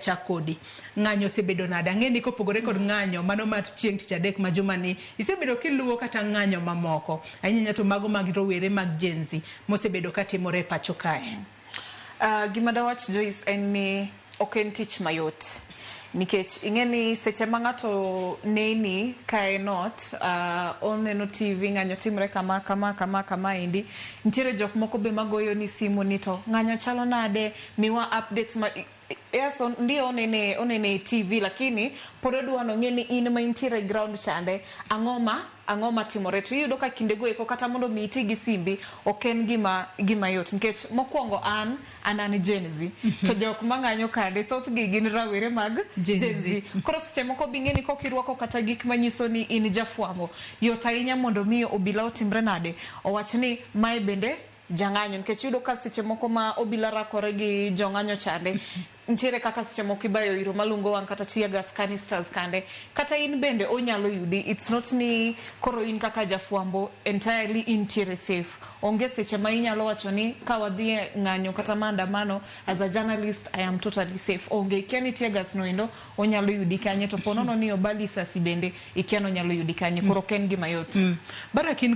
Chak kodi. Ng'anyo osebedo nade? Ang'e ni kopogore kod ng'anyo mano mar chieng' tich adek ma juma ni, isebedo kiluwo kata ng'anyo mamoko. Ahinya ahinya to mago mag rowere mag Gen Z mosebedo katimore e pacho kae. Gima dawach Joyce en ni ok en tich mayot nikech ing'e ni seche ma ng'ato neni ka en ot, oneno TV, ng'anyo timre kama kama kama kama endi, nitiere jok moko be magoyo ni simu ni to ng'anyo chalo nade, miwa updates ma. Yes, ndio onene e TV, lakini pod odwa nong'e ni in ma intiere e ground chande, ang'o ma timore. To iyudo ka kinde go eko kata mondo mi iti gi simbi ok en gima yot, nikech mokwongo an Gen Z, to jok mang'anyo kande thothgi gin rawere mag Gen Gen Z. Z. Koro seche moko bing'e ni kok irwako kata gik manyiso ni in jafwambo, yot ahinya mondo mi obila otimre nade, owach ni mae bende jang'anyo, nikech iyudo ka seche moko ma obila rakore gi jong'anyo chande, nitiere kaka seche moko ibayo iro malungo wang' kata tear gas canisters kande, kata in bende onyalo yudi. It's not ni koro in kaka jafwambo entirely intiere safe. Onge seche ma inyalo wacho ni ka wadhi e ng'anyo kata maandamano, as a journalist I am totally safe. Onge. Ikia ni tear gas no endo onyalo yudi kanye, to ponono ni oba lisasi bende ikia ni onyalo yudi kanye. Koro ok en gima yot. Barak, in